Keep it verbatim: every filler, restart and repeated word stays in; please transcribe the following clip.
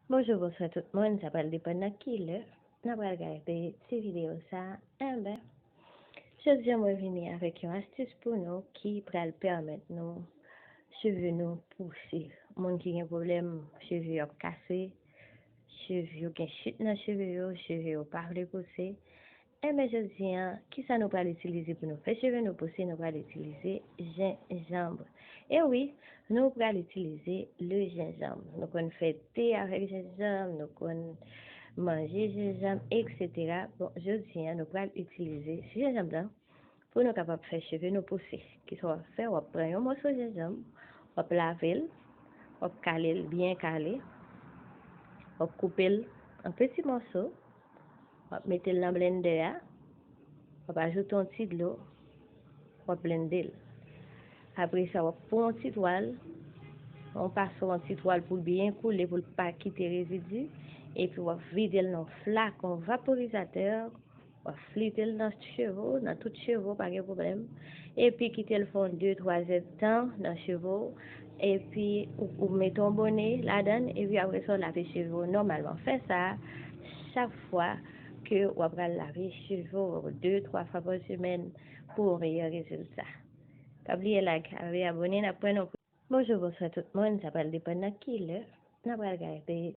Bonjou, bonswa tout moun, sa pral depann nan ki lè n ap pral gade ti videyo sa a. Enben, jodi a mwen vini avèk yon astis pou nou ki pral pèmèt nou cheve nou pouse. Moun ki gen pwoblèm cheve yo ap kase, cheve yo gen chit nan cheve yo, cheve yo pa vle pouse, enben jodi a, kisa nou pral itilize pou nou fè cheve nou pouse? Nou pral itilize jenjanm. E wi, nou pral itilize le jenjanm. Nou konn fè te avèk jenjanm, nou konn manje jenjanm, etsetera. Bon, jodi a, nou pral itilize jenjanm nan pou nou kapab fè cheve nou pouse. Kisa w ap fè? W ap pran yon mòso jenjanm, w ap lave l, w ap kale l byen kale, w ap koupe l an peti mòso, w ap mete l nan blendè a, w ap ajoute yon ti dlo, w ap blende l. Apre sa, w ap pran yon ti twal, yon paso, yon ti twal pou l byen koule, pou l pa kite rezidi, epi w ap vide l nan yon flakon vaporizatè, w ap flite l nan cheve w, nan tout cheve w, pa gen pwoblèm. Epi kite l fè yon de, twa zèdtan nan cheve w, epi ou, ou mete yon bonè ladan l, epi apre sa, w lave cheve w nòmalman. Fè sa chak fwa ke w ap pral lave cheve w, de, twa fwa pa semèn, pou yon meyè rezilta. Pa bliye like, abone, n ap pran yon Bonjou, bonswa tout moun, sa pral depann nan ki lè n ap pral gade